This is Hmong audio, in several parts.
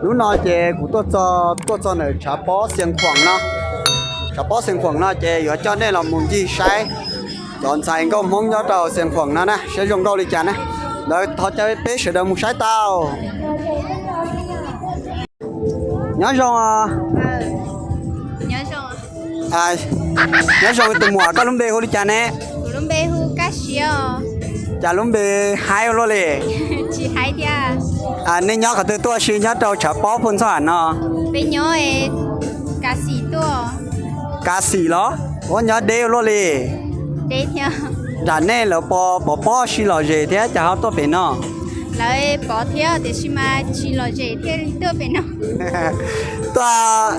Hnub no ces kuv tuaj txog, tuaj txog ntawm tshav pob Xias Khuam no. Tshav pob Xias Khuam no ces yuav coj nej los mus ncig saib cov ntxhais nkauj Hmoob nyob rau Xias Khuam no na, saib zoo nkauj li cas na. Ntawd thov caw peb sawv daws mus saib tau. Nyob zoo. Nyob zoo tus muam, koj lub npe hu li cas ne? Cas lub npe haib ua luaj li. Nej nyob qhov twg tuaj si nyob rau tshav pob Phu Ntxhoj Am no? Kav Xim los? Ua nyob deb ua luaj li. Nram nej lawv puas pov pob si lom zem thiab cas ho tuaj pem no? Lawv pov thiab tiam sis mas tsis lom zem thiaj li tuaj pem no. Tuaj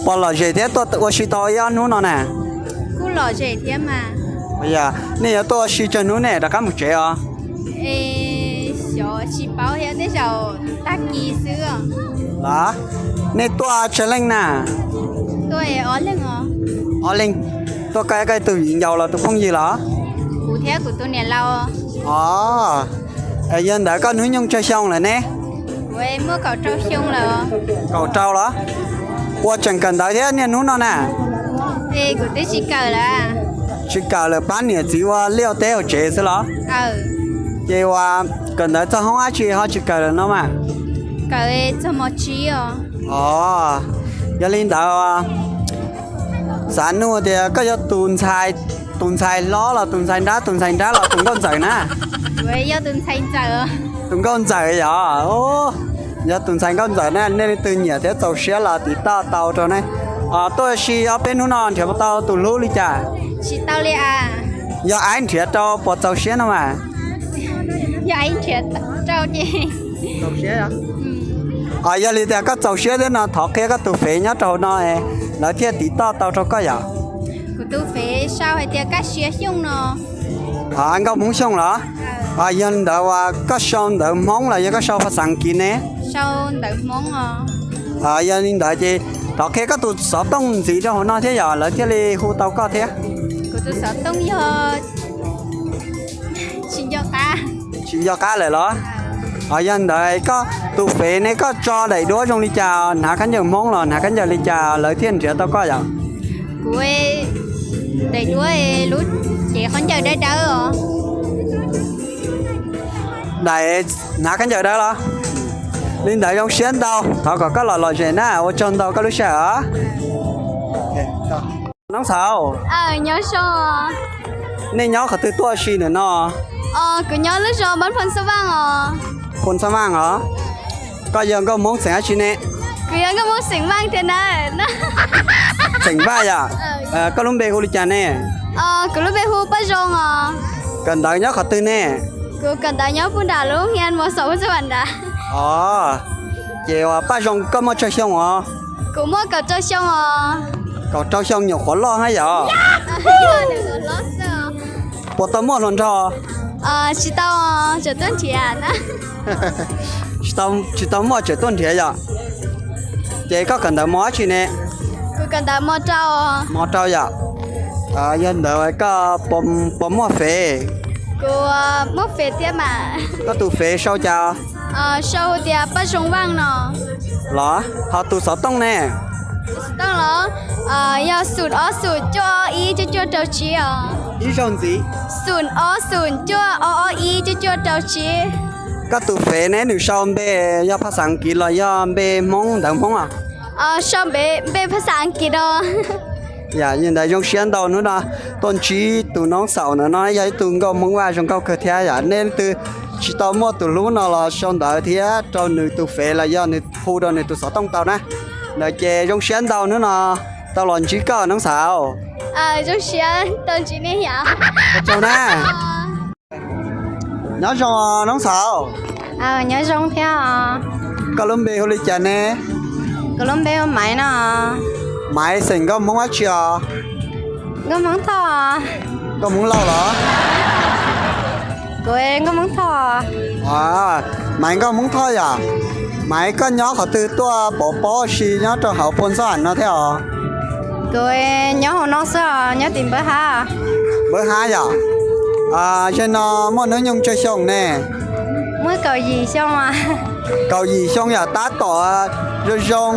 pov lom zem thiab tuaj ua si tau ib ob hnub no na? Kuj lom zem thiab mas. Nej yuav tuaj ua si tsawg hnub nej rov qab mus tsev os? Xyov tsis paub thiab, tej zaum tag kis xwb. Los, nej tuaj tsawg leej na? Ob leeg. Tuaj koj, koj tus viv ncaus los tus phooj ywg los? Kuv thiab kuv tus niam laus. Os, yog ntawd koj hnub nyoog tsawg xyoo lawm ne? Kuv muaj kaum rau xyoo lawm. Kaum rau los? Ua tseem kawm ntawv thiab niaj hnub no na? Kuv twb tsis kawm lawm. Tsis kawm lawm, pab niam txiv ua liaj ua teb hauv tsev xwb los? Ces uas kawm ntawv txog hoob dab tsi ho tsis kawm lawm no mas? Kawm txog mos tsib os. Os, yog li ntawd xav nug tias koj yog tus ntxhais, tus ntxhais hlob los tus ntxhais nrab, tus ntxhais nrab los tus nkauj ntxawm na? Tus nkauj ntxawm yog. Yog tus ntxhais nkauj ntxawm na, nej leej twg nyiam thiab txaus siab los tiv toj tau rau ne. Tuaj si ob peb hnub no nrhiav puas tau tus hlub li cas? Tsis tau li. Yog aib nrhiav rau puas txaus siab no mas? Yog li tias koj txaus siab thiab no thov qhia koj tus fev nyob rau hauv no, lawv thiaj tiv toj tau rau koj yom. Kuv tus fev sau hais tias Kaj Siab Xyooj no. Nkauj Hmoob Xyooj los? Yog li ntawd uas koj sau ntawv Hmoob los yog koj sau phas xas As kiv ne? Yog li ntawd ces thov qhia koj tus xov tooj ntxiv rau hauv no thiab yom, lawv thiaj li hu tau koj thiab. Kuv tus xov tooj yog, tsis nco qab lawm los? Yog li ntawd koj tus fev ne koj tso daim duab zoo li cas, hnav khaub ncaws Hmoob los hnav khaub ncaws li cas lawv thiaj nrhiav tau koj yom? Kuv daim duab lub cev khaub ncaws dawb dawb os. Daim hnav khaub ncaws dawb los? Li ntawd zoo siab ntau, thov kom koj los lom zem na, ua tsaug ntau koj lub sij hawm os. Noob Xauv, nej nyob qhov twg tuaj si ntawm no? Kuv nyob lub zos Npab Phoo Xab Vaaj os. Phoo Xab Vaaj os? Koj yog nkauj Hmoob xeem dab tsi ne? Kuv yog nkauj Hmoob xeem Vaaj thiab na. Xeem Vaaj yom? Koj lub npe hu li cas ne? Kuv lub npe hu Paj Zoo os. Kawm ntawv nyob qhov twg ne? Kuv kawm ntawv nyob puag nram lub hia mos xom Phoo Xab Vaaj nrad. Os, ces uas Paj Zoo koj muaj tsawg xyoo os? Kuv muaj kaum rau xyoo os. Kaum rau xyoo nyuam qhuav loj hab yom? Puas tau muaj hluas nraug? Tsis tau, tseem tuaj nrhiav na. Tsis tau muaj tseem tuaj nrhiav yom? Ces koj kawm ntawv mos dab tsi ne? Kuv kawm ntawv mos rau. Mos rau yom? Yog ntawd koj puas muaj fev? Kuv muaj fev thiab mas. Koj tus fev sau cas? Sau tias Paj Zoo Vaaj no. Los ho tus xov tooj ne? Xov tooj los yog xoom ob xoom cuaj ob ib cuaj cuaj rau tsib os. Ib zaug ntxiv. Xoom ob xoom cuaj ob ob ib cuaj cuaj rau tsib. Koj tus fev ne nws sau npe yog phas xas As kiv los yog npe Hmoob ntawv Hmoob os? Sau npe phas xas As kiv no. Yog li ntawd zoo siab ntau hnub no tuaj ntsib tus Noob Xauv ntawm no, yog ib tug nkauj Hmoob Vaj zoo nkauj kawg thiab yom. Nej leej twg tsis tau muaj tus hlub no los sau ntawv thiab rau nws tus fev los yog nws hu rau nws tus xov tooj tau na. Ntawd ces zoo siab ntau hnub no tau los ntsib koj Noob Xauv. Zoo siab tau ntsib nej yom. Ua tsaug na. Nyob zoo Noob Xauv. Nyob zoo thiab. Koj lub npe hu li cas ne? Kuv lub npe hu Maiv no. Maiv xeem nkauj Hmoob dab tsi os? Nkauj Hmoob Thoj. Nkauj Hmoob Lauj los? Kuv nkauj Hmoob Thoj. Maiv nkauj Hmoob Thoj yom? Maiv koj nyob qhov twg tuaj pov pob si nyob rau hauv Phoo Xab Vaaj no thiab os? Kuv nyob hauv no xwb os, nyob tim Npawg Hab. Npawg Hab yom? Zaum no muaj hnub nyoog tsawg xyoo ne? Muaj Kaum yim xyoo. Kaum yim xyoo yom, tab tom zoo zoo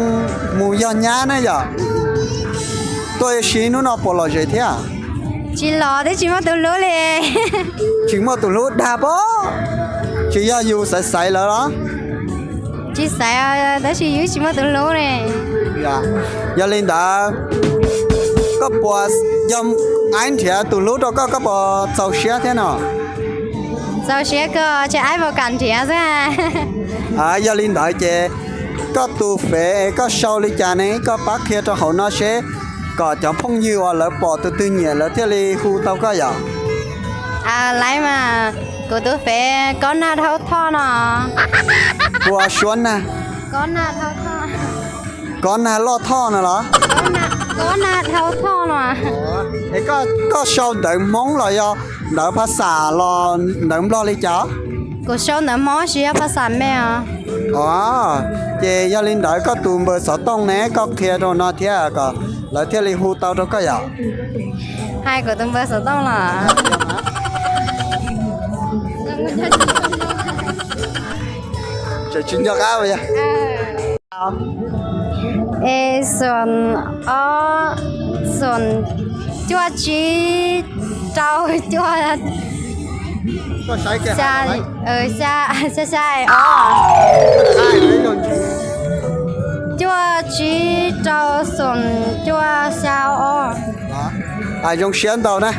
mus yog nyab na yom. Tuaj ua si hnub no puas lom zem thiab? Tsis lom thiab, tsis muaj tus hlub li. Tsis muaj tus hlub dag pob, tsis yog yus xaiv xaiv lawv los? Tsis xaiv, tab sis yus tsis muaj tus hlub li. Yog li ntawd, koj puas, yog aib nrhiav tus hlub rau koj, koj puas txaus siab thiab no? Txaus siab kawg, ces aib puas kam nrhiav xwb. Yog li ntawd ces koj tus fev es koj sau li cas ne, koj pab qhia rau hauv no seb, kom cov phooj ywg uas lawv pom tus twg nyiam lawv thiaj li hu tau koj yom. Laiv mas, kuv tus fev Kob Nag Dhau Thoj no. Ua Suab Nag. Kob Nag Loj Thoj no los? Kob Nag Dhau Thoj no. Es koj sau ntawv Hmoob los yog ntawv phas xas los ntawv Nplog li cas? Kuv sau ntawv Hmoob tsis yog phas xas me os. Os, ces yog li ntawd koj tus npawb xov tooj ne, koj qhia rau no thiab kom lawv thiaj li hu tau rau koj yom. Hais kuv tus npawb xov tooj los? Tsis nco qab. Es xoom ob, xoom cuaj tsib rau cuaj, xya xya ob, cuaj tsib rau xoom cuaj xya ob. Zoo siab ntau na,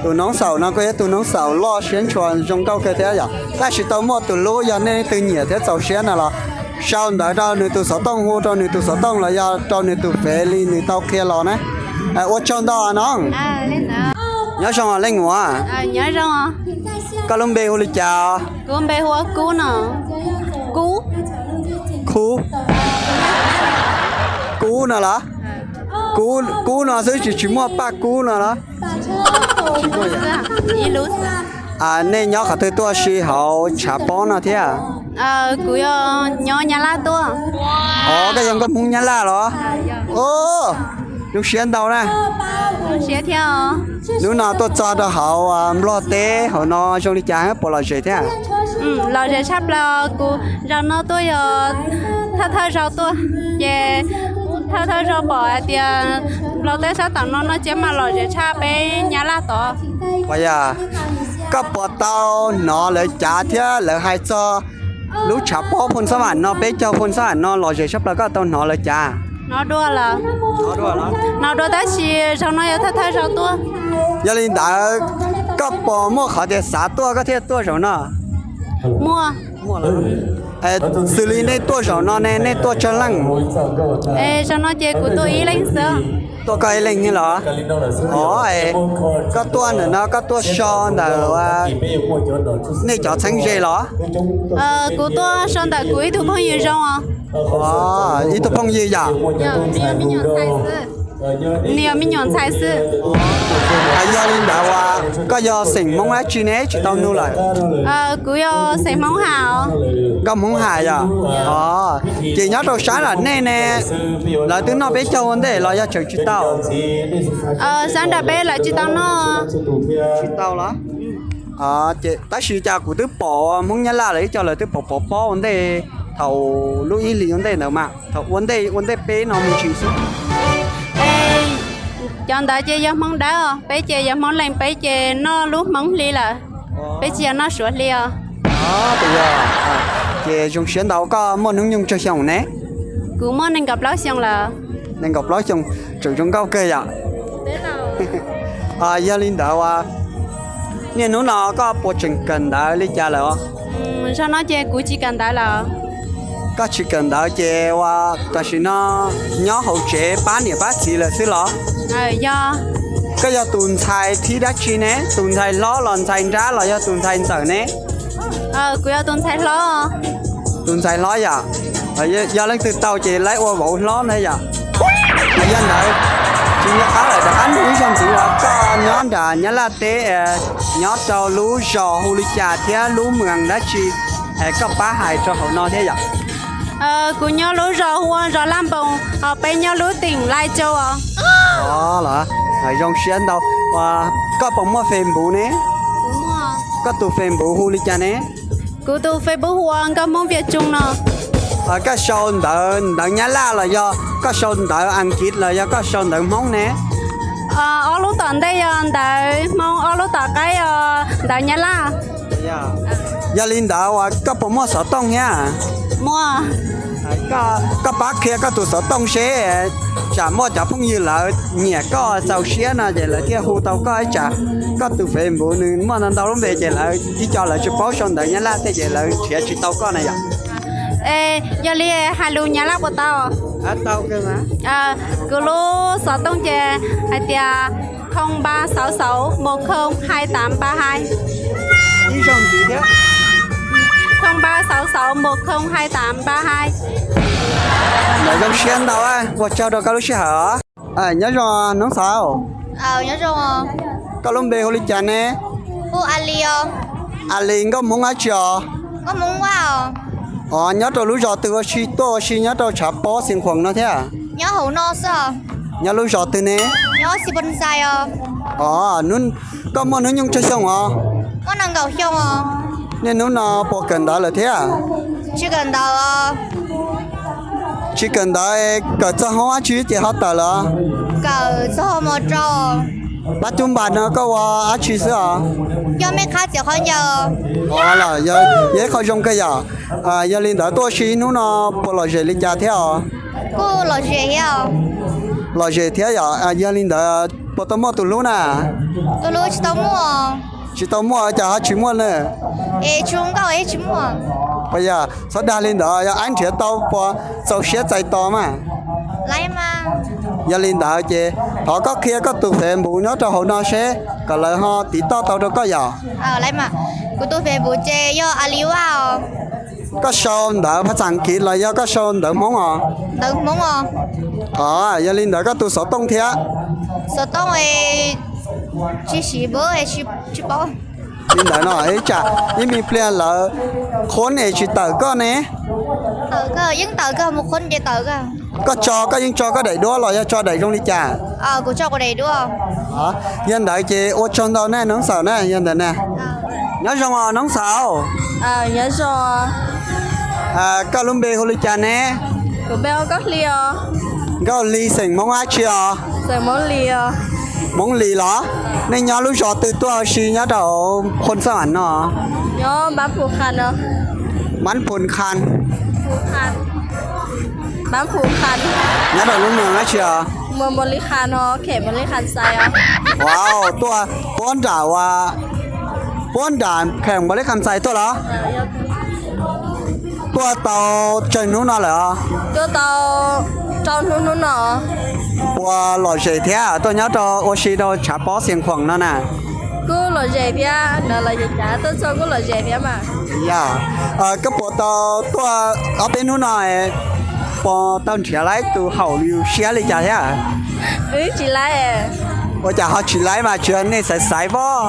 tus noob xaum no kuj yog tus noob xaum loj siab ntshua zoo nkauj kawg thiab yom. Tab sis tau muaj tus hlub, yog nej leej twg nyiam thiab txaus siab no los sau ntawv rau nws tus xov tooj, hu rau nws tus xov tooj los yog rau nws tus fev li nws tau qhia los na. Ua tsaug ntau no. Nyob zoo leej muam. Koj lub npe hu li cas? Kuv npe hu ua Kub no. Kub? Kub no los? Kub no xwb tsis, tsis muaj Paj Kub no los? Nej nyob qhov twg tuaj si hauv tshav pob no thiab? Kuv yog nyob Nyab Laj tuaj. Os, koj yog nkauj Hmoob Nyab Laj los? Zoo siab ntau na. Hnub no tuaj txog rau hauv Nplog teb hauv no zoo li cas, puas lom zem thiab? Lom zem tshaj plaws, kuv zaum no tuaj yog thawj thawj zaug tuaj, ces thawj thawj zaug pom hais tias Nplog teb sab tom no noj tsiab mas lom zem tshaj peb Nyab Laj tod. Yog, koj puas tau hnov lawv cav thiab lawv hais txog lub tshav pob Phooj Xab Vam no, peb caug Phooj Xab Vam no lom zem tshaj plaws, koj tau hnov lawv cav? Hnov dua lawm. Hnov dua tab sis zaum no yog thawj thawj zaug tuaj. Yog li ntawd, koj puas muaj qhov tias xav tuaj koj thiaj tuaj zaum no? Muaj. Xws li nej tuaj zaum no ne, nej tuaj tsawg leej? Zaum no ces kuv tuaj ib leeg xwb. Tuaj koj ib leeg los? Os, koj tuaj ntawm no koj tuaj so ntawm nej cov txheeb ze los? Kuv tuaj so ntawm kuv ib tug phooj ywg zoo os. Ib tug phooj ywg yom? Nws yog me nyuam ntxhais xwb. Yog li ntawd, koj yog xeem Hmoob dab tsi ne, tsis tau nug lawm? Kuv yog xeem Hmoob Ham os. Nkauj Hmoob Ham yom? Os, ces nyob rau sab nram nej ne, lawv twb noj peb caug ua ntej los yog tseem tsis tau? Sab nram peb lawv tsis tau noj. Tsis tau los? Tab sis cas kuv twb pom Hmoob Nyab Laj lawv ib co lawv twb pov pov pob ua ntej thaum lub ib hlis ua ntej ntawd mas thaum ua ntej ua ntej peb no me ntsis xwb. Cov ntawd ces yog Hmoob Dawb, peb ces yog Hmoob Lees, peb ces noj lub Hmoob hli lawm, peb tsis yog noj Suav hli os. Ces zoo siab ntau, koj muaj hnub nyoog tsawg xyoo ne? Kuv muaj nees nkaum plaub xyoo lawm. Nees nkaum plaub xyoo, tseem zoo nkauj kawg yom. Yog li ntawd, niaj hnub no koj puas tseem kawm ntawv li cas lawm? Zaum no ces kuv tsis kawm ntawv lawm. Koj tsis kawm ntawv ces ua tam sim no nyob hauv tsev pab niam pab txiv lawm xwb los? Yog. Koj yog tus ntxhais thib dab tsi ne? Tus ntxhais hlob los ntxhais nrab los yog tus ntxhais ntxawm ne? Kuv yog tus ntxhais hlob. Tus ntxhais hlob yom? Yog leej twg tau ces laib ua vauv hlob ntag yom? Yog ntawd, tsis nco qab lawm, rov qab nug ib zaug ntxiv uas koj nyob nram Nyab Laj teb, nyob rau lub zos hu li cas thiab lub moos dab tsi, koj pab hais rau hauv no thiab yom? Kuv nyob lub zos hu ua zos Laj Npoos, ho peb nyob lub teem Lais Tsau os. Os, zoo siab ntau. Koj puas muaj Facebook ne? Koj tus Facebook hu li cas ne? Kuv tus Facebook hu ua Nkauj Hmoob Viaj Tsoo no. Koj sau ntawv, ntawv Nyab Laj los yog koj sau ntawv Askiv los yog koj sau ntawv Hmoob ne? Ob lub tom ntej yog ntawv Hmoob, ob lub tom qab yog ntawv Nyab Laj. Yog li ntawd uas koj puas muaj xov tooj thiab? Muaj. Koj pab qhia koj tus xov tooj seb, tsam muaj cov phooj ywg lawv nyiam koj txaus siab no ces lawv thiaj hu tau koj, tsam koj tus Facebook nws muaj ntau ntau lub npe ces lawv ib co lawv tsis paub sau ntawv Nyab Laj tej ces lawv nrhiav tsis tau koj na yom. Yog li hais lus Nyab Laj puas tau? Kuv lub xov tooj ces hais tias không ba sáu sáu một không hai tám ba hai. Ib zaug ntxiv thiab. Không ba sáu sáu một không hai tám ba hai. Lawv zoo siab ntau, ua tsaug rau koj lub sij hawm os. Nyob zoo noob xauv. Koj lub npe hu li cas ne? Hu Alis. Alis nkauj Hmoob dab tsi os? Os, nyob rau lub zos twg ua si, tuaj ua si nyob rau tshav pob Xiav Khuam no thiab? Nyob hauv no xwb. Nyob lub zos twg ne? Os, koj muaj hnub nyoog tsawg xyoo os? Niaj hnub no puas kawm ntawv lawm thiab? Tsis kawm ntawv. Tsis kawm ntawv, kawm txog hoob dab tsi ces ho tawm lawm? Pab cub npas no koj ua dab tsi xwb os? Yog mej qhab txiav qhov ncauj. Os, yog ib qho zoo kawg yom. Yog li ntawd tuaj ua si hnub no puas lom zem li cas thiab os? Kuj lom zem thiab. Lom zem thiab yom. Yog li ntawd puas tau muaj tus hlub na? Tus hlub tsis tau muaj. Tsis tau muaj cas ho tsis muaj na? Es tsis zoo nkauj thiab tsis muaj. Puas yog? Txhob dag li ntawd, yog aib nrhiav tau puas txaus siab txais tos mas. Yog li ntawd ces thov koj qhia koj tus Facebook nyob rau hauv no seb kom lawv ho tiv toj tau rau koj yom. Kuv tus Facebook ces yog Alis Vaj. Koj sau ntawv phas xas Askiv los yog koj sau ntawv Hmoob os? Ntawv Hmoob os. Os, yog li ntawd koj tus xov tooj thiab? Xov tooj tsis siv, tsis paub. Li ntawd no, ib tsam ib me pliag lawv qhuab es tsis tawm koj ne? Tawm kawg, yeej tawm kawg, mus qhuab ces tawm kawg. Koj tso, koj yeej tso koj daim duab los yog tso daim zoo li cas? Kuv tso kuv daim duab. Yog ntawd ces ua tsaug ntau na noob xauv na, yog ntawd na. Nyob zoo os noob xauv. Nyob zoo. Koj lub npe hu li cas ne? Kuv npe hu Nkauj Hli os. Nkauj Hli xeem Hmoob dab tsi os? Xeem Hmoob Lis os. Hmoob Lis los? Nej nyob lub zos twg tuaj ua si nyob rau Phoo Xab Vam no? Nyob Npab Phu Qha no. Npab Phu Qha. Npab Phu Qha. Nyob rau lub moos dab tsi os? Moos Npaus Lis Qha no, khem Npaus Lis Qha Xais os. Wow, tuaj puab nram, puab nram khem Npaus Lis Qha Xais tuaj los? Tuaj tau tsawg hnub no lawm os? Tuaj tau rau hnub hnub no. Puas lom zem thiab tuaj nyob rau ua si rau tshav pob Xiav Khuam no na? Kuj lom zem thiab, na lom zem cas tuaj txog kuj lom zem thiab mas. Yog, koj puas tau tuaj ob peb hnub no, puas tau nrhiav laib tus haum yus siab li cas thiab? Wb tsis laib. Ua cas ho tsis laib mas tsis yog nej xaiv xaiv pob?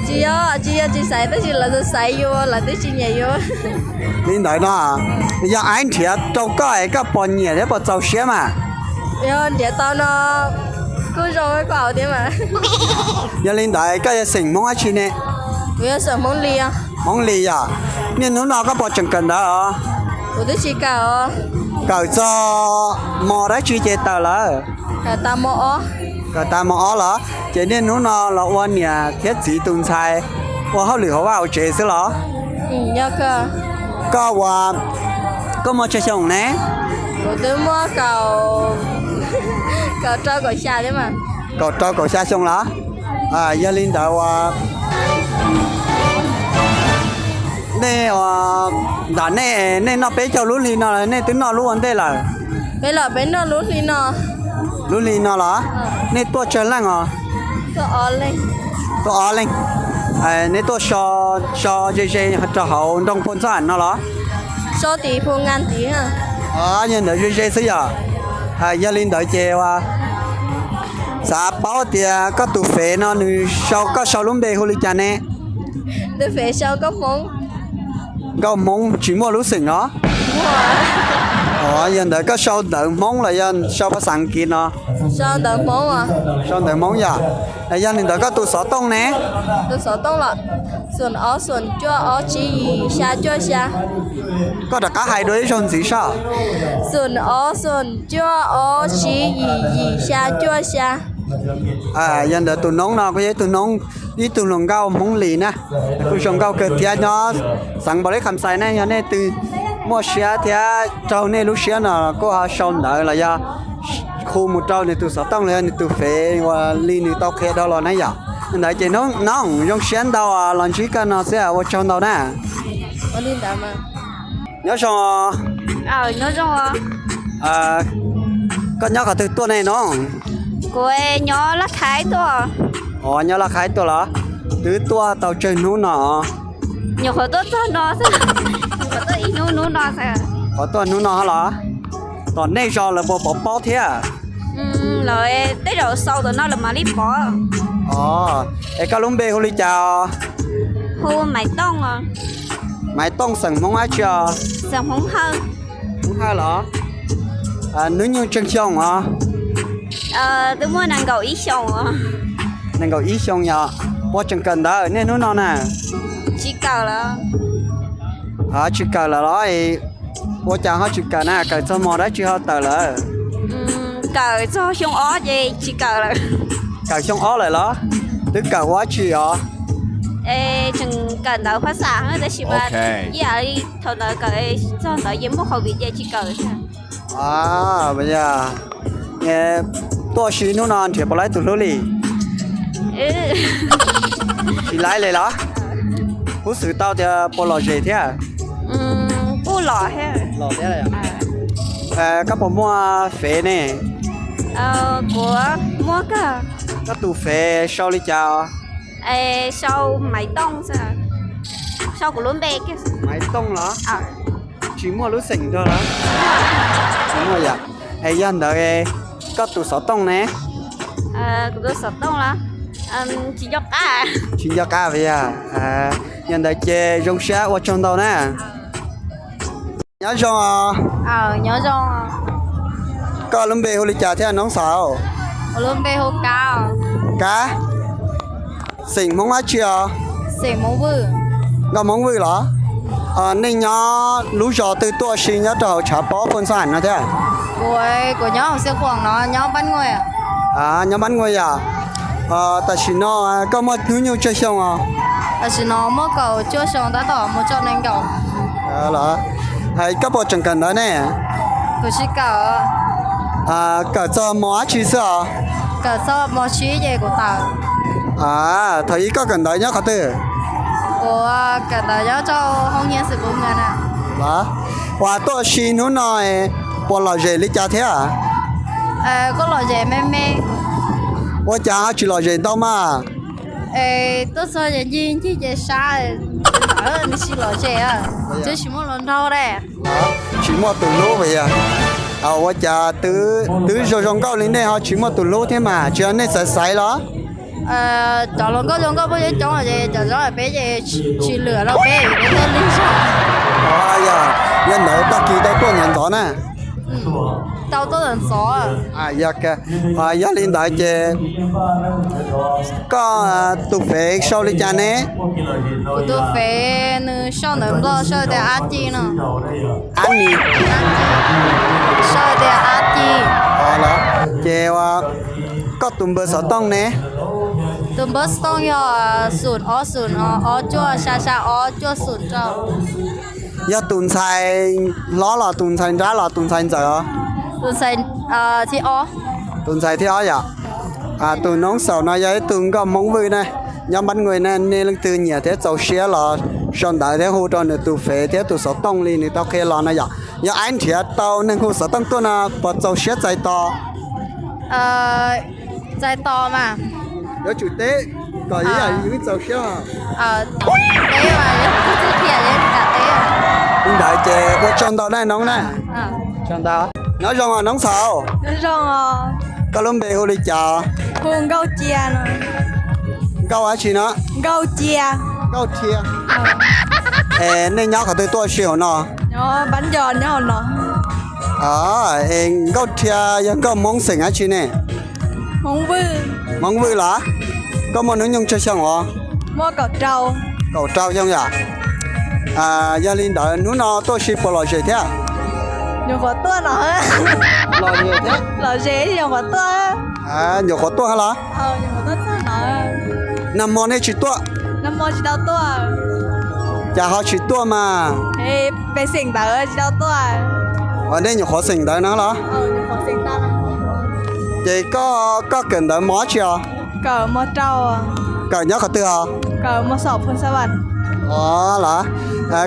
Tsis yog, tsis yog tsis xaiv tab sis lawv xaiv yus, lawv twb tsis nyiam yus. Li ntawd no, yog aib nrhiav rau koj es koj puas nyiam thiab puas txaus siab mas? Yog nrhiav tau no kuj zoo koj thiab mas. Yog li ntawd koj yog xeem Hmoob dab tsi ne? Kuv yog xeem Hmoob Lis. Hmoob Lis yog. Niaj hnub no koj puas tseem kawm ntawv os? Kuv twb tsis kawm os. Kawm txog mos dab tsi ces tawm lawm? Kawm tas mos ob. Kawm tas mos ob los? Ces niaj hnub no los ua niam thiab txiv tus ntxhais, ua hauj lwm hauv vaj hauv tsev xwb los? Koj ua, koj muaj tsawg xyoo ne? Kuv twb muaj kaum, kaum rau kaum xya thiab mas. Kaum rau kaum xya xyoo los? Yog li ntawd ua, nej, ntawm nej, nej noj peb caug lub hli no nej twb noj lub ua ntej lawm? Peb los peb noj lub hli no. Lub hli no los? Nej tuaj tsawg leej os? Tuaj ob leeg. Nej tuaj so ze ze rau hauv nroog Phoo Xab Vam no los? So tim Phoo Nkas tid. Yog ntawd ze ze xwb yom. Yog li ntawd ces ua, xav paub tias koj tus fev no nws sau, koj sau lub npe hu li cas ne? Tus fev sau Nkauj Hmoob. Nkauj Hmoob tsis muaj lub xeem os? Yog ntawd koj sau ntawv Hmoob los yog sau phas xas Askiv no? Sau ntawv Hmoob yom. Yog li ntawd koj tus xov tooj ne? Tus xov tooj los xoom ob xoom cuaj ob tsib yim xya cuaj xya. Koj rov qab hais dua ib zaug ntxiv soj. Xoom ob xoom cuaj ob tsib yim yim xya cuaj xya. Yog ntawd tus noob no kuj yog ib tug noob, ib tug hluas nkauj Hmoob Lis na, kuj zoo nkauj kawg thiab nyob xeev Npaus Lis Kham Xais ne. Yog nej twg muaj siab thiab raug nej lub siab no kuj ho sau ntawv los yog hu mus rau nws tus xov tooj los yog nws tus fev uas li nws tau qhia dhau los na yom. Li ntawd ces noob zoo siab ntau los ntsib koj no xwb, ua tsaug ntau na. Nyob zoo. Koj nyob qhov twg tuaj ne noob? Kuv nyob Laj Khaiv tuaj. Nyob Laj Khaiv tuaj los? Twb tuaj tau tsawg hnub no? Nyuam qhuav tuaj txog no xwb, nyuam qhuav tuaj ib hnub, hnub no xwb. Qhuav tuaj hnub no los? Tom nej zos lawv puas pov paub thiab? Lawv tej zaum sau tom no lawv mam li pov. Es koj lub npe hu li cas? Hu Maiv Tooj os. Maiv Tooj xeem Hmoob dab tsi os? Xeem Hmoob Hawj. Hmoob Hawj los? Hnub nyoog tsawg xyoo os? Twb muaj nees nkaum ib xyoos. Nees nkaum ib xyoo yog? Puas tseem kawm ntawv niaj hnub no na? Tsis kawm lawm. Tsis kawm lawm los? Ua cas ho tsis kawm na? Kawm txog hmo dab tsi ho tawm lawm? Kawm txog xyoo ob ces tsis kawm lawm. Kawm xyoo ob lawm los? Twb kawm ua dab tsi os? Tseem kawm ntawv phab xam tab sis mas ib yam li thaum ntawd kawm txog ntawd ces muaj covid ces tsis kawm. Tuaj si hnub no nrhiav puas laib tus hlub li? Tsis laib li los? Kuv xav tau tias puas lom zem thiab? Kuj lom thiab. Koj puas muaj fev ne? Kuv muaj kawg. Koj tus fev sau li cas? Sau Maiv Tooj xwb. Sau kuv lub npe. Maiv Tooj los? Tsis muaj lub xeem nrog los? Tsis muaj yom. Es yog ntawd koj tus xov tooj ne? Kuv tus xov tooj los? Tsis nco qab. Tsis nco qab yog. Yog ntawd ces zoo siab ua tsaug ntau na. Nyob zoo os. Koj lub npe hu li cas thiab noob xaus? Kab. Xeem Hmoob dab tsi os? Nkauj Hmoob Vwj los? Nej nyob lub zos twg tuaj si nyob rau hauv tshav pob Phoos Xas no thiab? Nyob Npab Nuj yom. Tam sim no koj muaj hnub nyoog tsawg xyoo os? Tam sim no muaj kaum cuaj xyoo tab tom mus txog nees nkaum. Hais koj puas tseem kawm ntawv ne? Kuv tsis kawm. Kawm txog mos dab tsi xwb os? Kawm txog mos tsib ces kuv tawm. Thaum ub koj kawm ntawv nyob qhov twg? Kuv kawm ntawv nyob rau hoob nyiaj xwm kuv na. Uas tuaj si hnub no puas lom zem li cas thiab? Kuj lom zem me me. Ua cas ho tsis lom zem ntau mas? Tuaj txog ces ncig ncig ces sab, nws tsis lom zem, twb tsis muaj hluas nraug li. Tsis muaj tus hlub yog? Ua cas twb zoo zoo nkauj li nej ho tsis muaj tus hlub thiab mas, tsis yog nej xaiv xaiv los? Cov hluas nkauj zoo nkauj muaj coob coob ces cov zaub peb ces tsis lwm rau peb, peb tuaj lig zog. Yog, yog ntawd tag kis tau tuaj ntxov ntxov na. Tau tuaj ntxov ntxov. Yog li ntawd ces koj tus fev sau li cas ne? Kuv tus fev nws sau ntawv Nplog sau tias Ab Ci no. Ab Ci. Sau tias Ab Ci. Ces koj tus npawb xov tooj ne? Tus npawb xov tooj yog xoom ob xoom ob cuaj xya xya ob cuaj xoom rau. Yog tus ntxhais hlob los tus ntxhais nrab los tus ntxhais ntxawm os? Tus ntxhais thib ob. Tus ntxhais thib ob yom? Tus noob xaus no yog ib tug nkauj Hmoob Vwj na, nyob Npab Nuj na, nej leej twg nyiam thiab txaus siab los sau ntawv thiab hu rau nws tus fev thiab tus xov tooj li nws tau qhia los no yom. Yog aib nrhiav tau neeg hu xov tooj tuaj no puas txaus siab txais tos? Txais tos mas. Yuav tsum teb kom ib yam yus txaus siab. Li ntawd ces ua tsaug ntau na noob na. Nyob zoo os noob xaus. Koj lub npe hu li cas? Nkauj dab tsi no? Nkauj Cia. Nkauj Cia. Es nej nyob qhov twg tuaj si hauv no? Es Nkauj Rhia yog nkauj Hmoob xeem dab tsi ne? Hmoob Vwj los? Koj muaj hnub nyoog tsawg xyoo os? Kaum rau xyoo yom. Yog li ntawd hnub no tuaj si puas lom zem thiab? Lom zem thiab. Nyuam qhuav tuaj los? Nag hmo nej tsis tuaj? Cas ho tsis tuaj mas? Nej nyuam qhuav xeem ntawv no los? Ces koj kawm ntawv mos dab tsi os? Kawm nyob qhov twg os? Os los,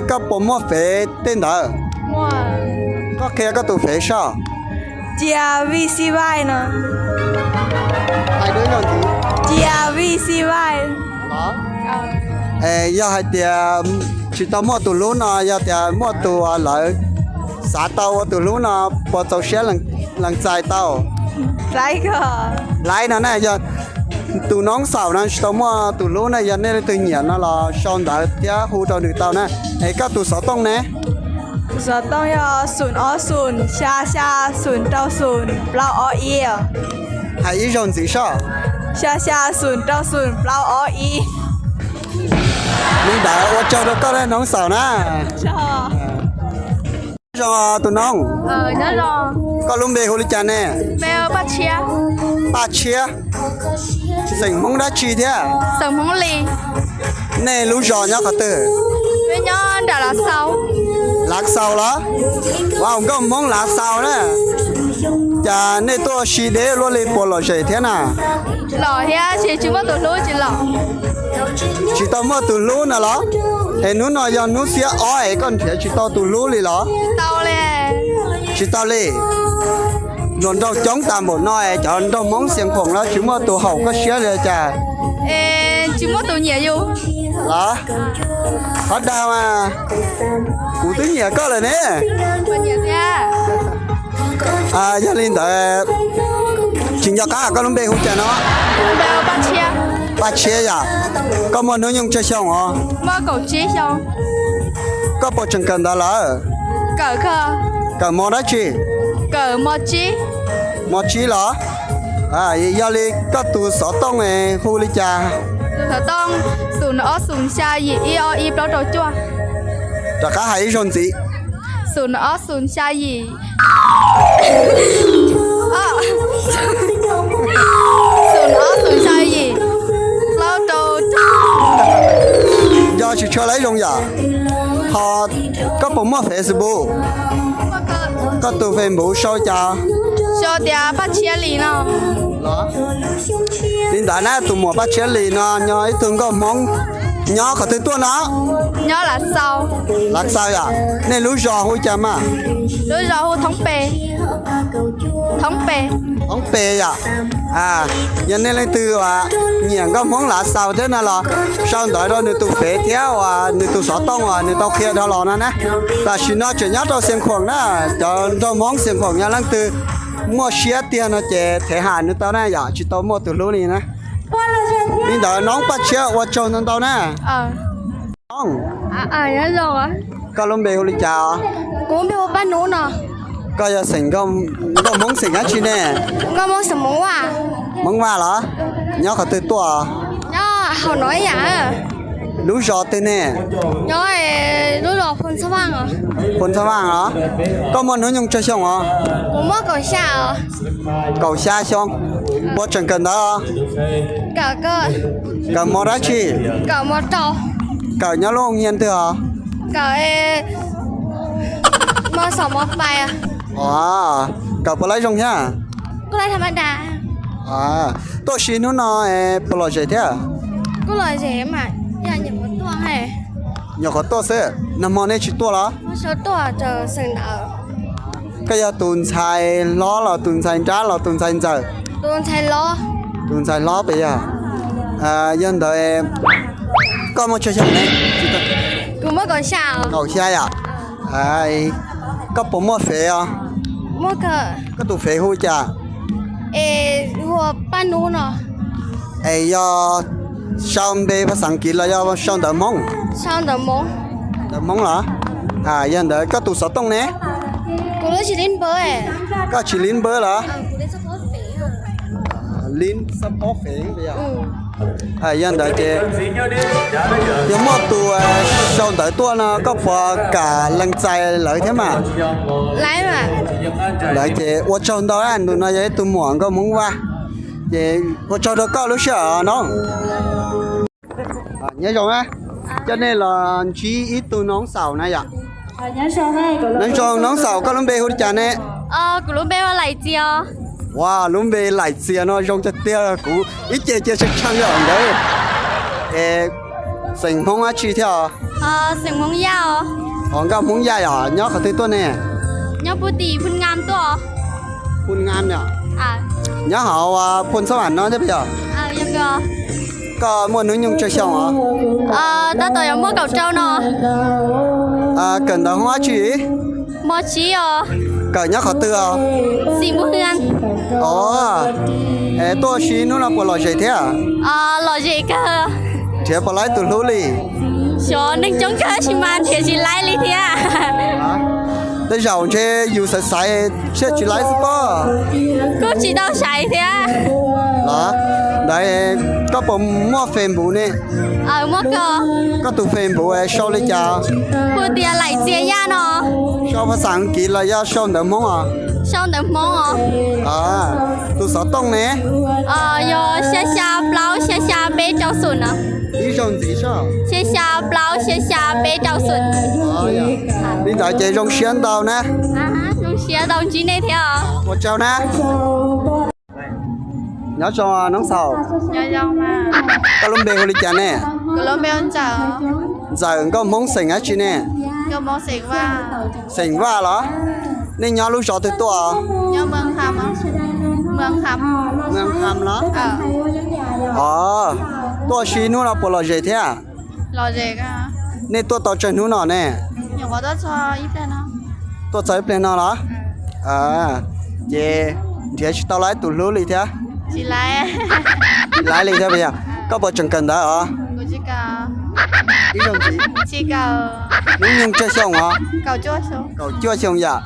koj puas muaj fev tej ntawd? Koj qhia koj tus fev saib. Cia Vij Xij Vaij no. Cia Vij Xij Vaij. Yog hais tias tsis tau muaj tus hlub no, yog tias muaj tus lawv xav tau ua tus hlub no, puas txaus siab lees txais tau? Laiv no na, yog tus noob xaum no tsis tau muaj tus hlub na, yog nej leej twg nyiam no los sau ntawv thiab hu rau nws tau na. Es koj tus xov tooj ne? Tus xov tooj yog xoom ob xoom xya xya xoom rau xoom plaub ob ib. Hais ib zaug ntxiv soj. Xya xya xoom rau xoom plaub ob ib. Li ntawd ua tsaug rau koj noob xaum na. Nyob zoo tus noob. Koj lub npe hu li cas ne? Paj Tshiab. Xeem Hmoob dab tsi thiab? Nej lub zos nyob qhov twg? Lav Xaus los? Ua nkauj Hmoob Lav Xaus na. Cas nej tuaj si deb luaj li puas lom zem thiab na? Tsis tau muaj tus hlub na los? Es hnub no yog hnub xiab ob es koj nrhiav tsis tau tus hlub li los? Tsis tau li. Hluas nraug coob tas npaum no es cov nraug Hmoob Xias Khoom los tsis muaj tus haum koj siab li cas? Los, qhov dag mas kuv twb nyiam koj lawm ne. Yog li ntawd, tsis nco qab koj lub npe hu cas no? Paj Tshiab yom. Koj muaj hnub nyoog tsawg xyoo os? Koj puas tseem kawm ntawv lawm? Kawm mos dab tsi? Mos tsib los? Yog li koj tus xov tooj hu li cas? Xum ob xum xya yim ib ob ib plaub rau cuaj. Rov qab hais ib zaug ntxiv. Xum ob xum xya yim, xum ob xum xya yim plaub rau cuaj. Nco tsis tshua lawm zoo yom. Ho koj puas muaj Facebook? Koj tus Facebook sau cas? Sau tias Paj Tshiab Lis no. Li ntawd na, tus muam Paj Tshiab Lis no yog ib tug nkauj Hmoob nyob qhov twg tuaj no? Nyob Lav Xaus. Lav Xaus yom. Nej lub zos hu cas mas? Lub zos hu Thoob Pes. Thoob Pes. Thoob Pes yom. Yog nej leej twg uas nyiam nkauj Hmoob Lav Xaus thiab no los sau ntawv rau nws tus fev thiab uas nws tus xov tooj uas nws tau qhia dhau los no na. Tam sim no tseem nyob rau Xias Khoom na, cov nraug Hmoob Xias Khoom yog leej twg muaj siab tiag no ces thev ham nws tau na, yom tsis tau muaj tus hlub li na. Li ntawd noob Paj Tshiab ua tsaug ntau ntau na. Koj lub npe hu li cas? Koj yog xeem nkauj Hmoob xeem dab tsi ne? Hmoob Vaj los? Nyob qhov twg tuaj? Lub zos twg ne? Phu Txha Vaj los? Koj muaj hnub nyoog tsawg xyoo os? Kaum xya xyoo. Puas tseem kawm ntawv? Kawm mos dab tsi? Kawm nyob lub hia twg os? Kawm puas laib zoo thiab? Tuaj si hnub no puas lom zem thiab? Nyuam qhuav tuaj xwb, nag hmo nej tsis tuaj los? Koj yog tus ntxhais hlob los tus ntxhais nrab los tus ntxhais ntxawm? Tus ntxhais hlob pes yog. Yog ntawd koj muaj tsawg xyoo ne? Kaum xya yom. Koj puas muaj fev os? Koj tus fev hu cas? Es yog sau npe phas xas kiv los yog sau ntawv Hmoob? Ntawv Hmoob los? Yog ntawd koj tus xov tooj ne? Koj tsis li npawb los? Li xab pob feev. Yog ntawd ces yog muaj tus sau ntawv tuaj no koj puas kam lees txais lawv thiab mas? Lawv ces ua tsaug ntau, nws no yog ib tug muam nkauj Hmoob Vaj, ces ua tsaug rau koj lub sij hawm no. Nyob zoo, coj nej los ntsib ib tug noov xaum na yom. Nyob zoo noov xaum, koj lub npe hu li cas ne? Kuv lub npe hu Laim Txias. Ua, lub npe Laim Txias no zoo tiag tiag, kuv ib ce cia tshee tshee yom nkawd. Es xeem Hmoob dab tsi thiab os? Xeem Hmoob Yaj os. Os, nkauj Hmoob Yaj yom, nyob qhov twg tuaj ne? Nyob puag tim Phu Ngam tuaj. Phu Ngam yom? Nyob hauv Phu Ntxhuab Vam no thiab puas yog? Koj muaj hnub nyoog tsawg xyoo os? Tab tom yuav muaj kaum rau no. Kawm ntawv hoob dab tsi? Mos tsiv os. Kawm nyob qhov twg os? Xim Npus Hwm. Os, tuaj ua si hnub no puas lom zem thiab? Lom zem kawg. Nrhiav puas laib tus hlub li? Xyov neeg coob kawg tab sis mas nrhiav tsis laib li thiab. Tej zaum ntshe yus xaiv xaiv thiaj tsis laib xwb pob. Kuj tsis tau xaiv thiab. Los, ntawd koj puas muaj Facebook ne? Koj tus Facebook sau li cas? Hu tias Laim Txias Yaj no. Sau phas xas As kiv los yog sau ntawv Hmoob os? Sau ntawv Hmoob os. Tus xov tooj ne? Yog xya xya plaub xya xya peb rau xum no. Ib zaug ntxiv soj. Xya xya plaub xya xya peb rau xum. Li ntawd ces zoo siab ntau na. Zoo siab tau ntsib nej thiab os. Ua tsaug na. Nyob zoo noob xaum. Koj lub npe hu li cas ne? Ntxawm, nkauj Hmoob xeem dab tsi ne? Xeem Vaj los? Nej nyob lub zos twg tuaj? Os, tuaj ua si hnub no puas lom zem thiab? Nej tuaj tau tsawg hnub no ne? Tuaj txog ib pliag no los? Ces nrhiav tsis tau laib tus hlub li thiab? Tsis laib li thiab puas yog? Koj puas tseem kawm ntawv os? Ib zaug ntxiv. Hnub nyoog tsawg xyoo os? Kaum cuaj xyoo yom.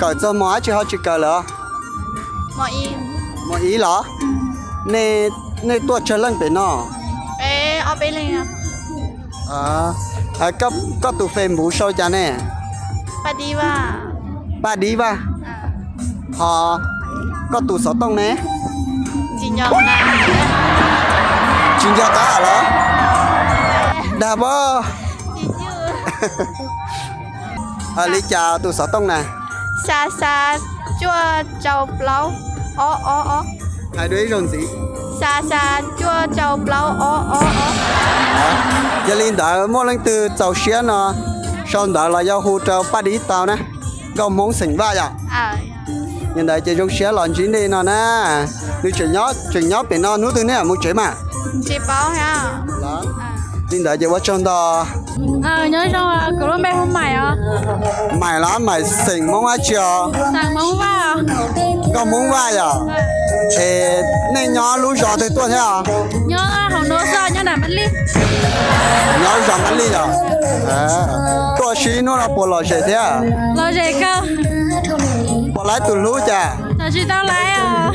Kawm txog mos dab tsi ho tsis kawm lawm? Mos ib los? Nej tuaj tsawg leej pem no? Koj tus Facebook sau cas ne? Paj Dib Vaj. Ho koj tus xov tooj ne? Tsis nco qab los? Dag pob. Li cas tus xov tooj na? Xya xya cuaj rau plaub ob ob ob. Hais dua ib zaug ntxiv. Xya xya cuaj rau plaub ob ob ob. Yog li ntawd muaj leej twg txaus siab no sau ntawv los yog hu rau Paj Dib tau na. Nkauj Hmoob xeem Vaj yom? Yog ntawd ces zoo siab los ntsib nej no na. Nws tseem nyob pem no, hnub twg nej mam mus tsev mas? Li ntawd ces ua tsaug ntau. Nyob zoo, kuv lub npe hu Maim os. Maim los? Maim xeem Hmoob dab tsi os? Xeem Hmoob Vaj. Nkauj Hmoob Vaj yom? Es nej nyob lub zos twg tuaj thiab os? Nyob hauv no xwb, nyob nram Mab Lij. Nyob zos Mab Lij yom? Tuaj ua si hnub no puas lom zem thiab? Lom zem kawg. Puas laib tus hlub cas? Tsis tau laib os.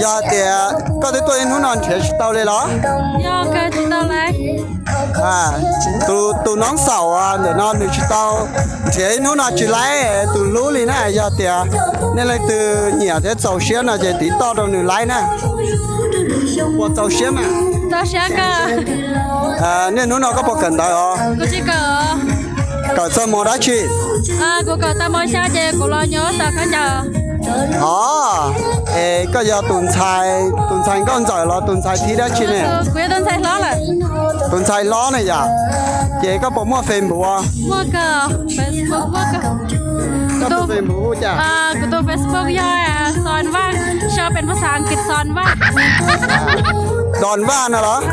Yog tias koj twb tuaj ib hnub no nrhiav tsis tau li los? Yog kawg tsis tau laib. Tus noob xaum ntawm no nws tsis tau, nrhiav ib hnub no tsis laib tus hlub li na. Yog tias nej leej twg nyiam thiab txaus siab no ces tiv toj rau nws laib na. Puas txaus siab mas? Txaus siab kawg. Niaj hnub no koj puas kawm ntawv os? Kuv tsis kawm. Kawm txog mos dab tsi? Kuv kawm tau mos xya ces kuv los nyob xav khaub ncaws. Os, es koj yog tus ntxhais, tus ntxhais nkauj ntxawm los tus ntxhais thib dab tsi ne? Kuv yog tus ntxhais hlob lawm. Tus ntxhais hlob ne yom? Ces koj puas muaj Facebook? Muaj kawg. Koj tus Facebook hu cas? Kuv tus Facebook yog Xon Vaj, sau pem phas xas As kiv Xon Vaj. Don Vaj no los?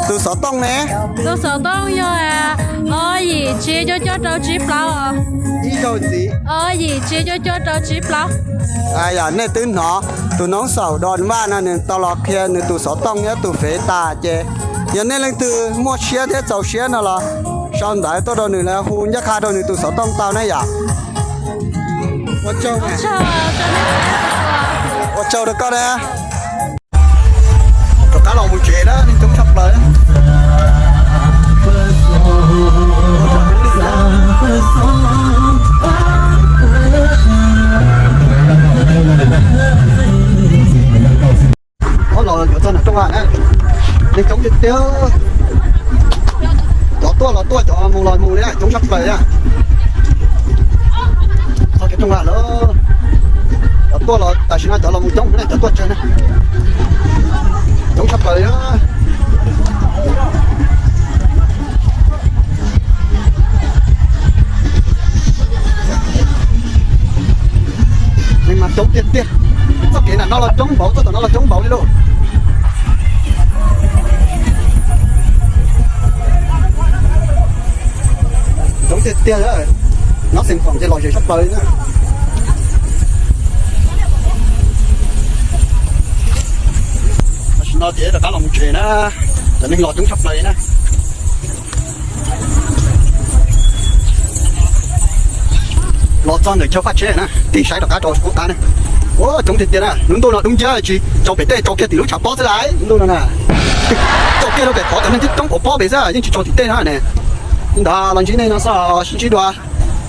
Tus xov tooj ne? Tus xov tooj yog ob yim tsib cuaj cuaj rau tsib plaub. Ib zaug ntxiv. Ob yim tsib cuaj cuaj rau tsib plaub. Yog nej twb hnov tus noob xaum Don Vaj no nws tau los qhia nws tus xov tooj thiab tus fev tas ces yog nej leej twg muaj siab thiab txaus siab no los Sau ntawv tuaj rau nws, lawv hu ncaj qha rau nws tus xov tooj tau na yom. Ua tsaug, ua tsaug rau koj na. Rov qab los mus tsev na, neeg coob tshaj plaws. Los yuav txog nram rooj vag na, neeg coob tiag tiag. Cov tuaj los tuaj, cov mus los mus li, coob tshaj plaws na. Txog kiag rooj vag lawm. Cov tuaj los tam sim no cov los mus coob, cov tuaj tsawg na. Coob tshaj plaws li. Neeg mas coob tiag tiag. Txoj kev nram no los coob npaum, txoj tom no los coob npaum li lauj. Coob tiag tiag. Nyob Xeev Khuam ces lom zem tshaj plaws li na. Tam sim no ces rov qab los mus tsev na, cov neeg los coob tshaj plaws li na. Los txog ntawm chaw faj tsheb na, tig saib rov qab rau kuv qab na. Ua coob tiag tiag na, lub ntuj no dub nciab tsis tsaus pem tej, tsaus kiag tim lub tshav pob xwb lais lub ntuj no na. Tsaus kiag rau pem qhov cov neeg coob coob uas pob pes xwb yeej tsis tsaus tim tej no ne. Li ntawd los ntsib nej no xwb, sib ntsib dua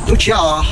lub tshiab os.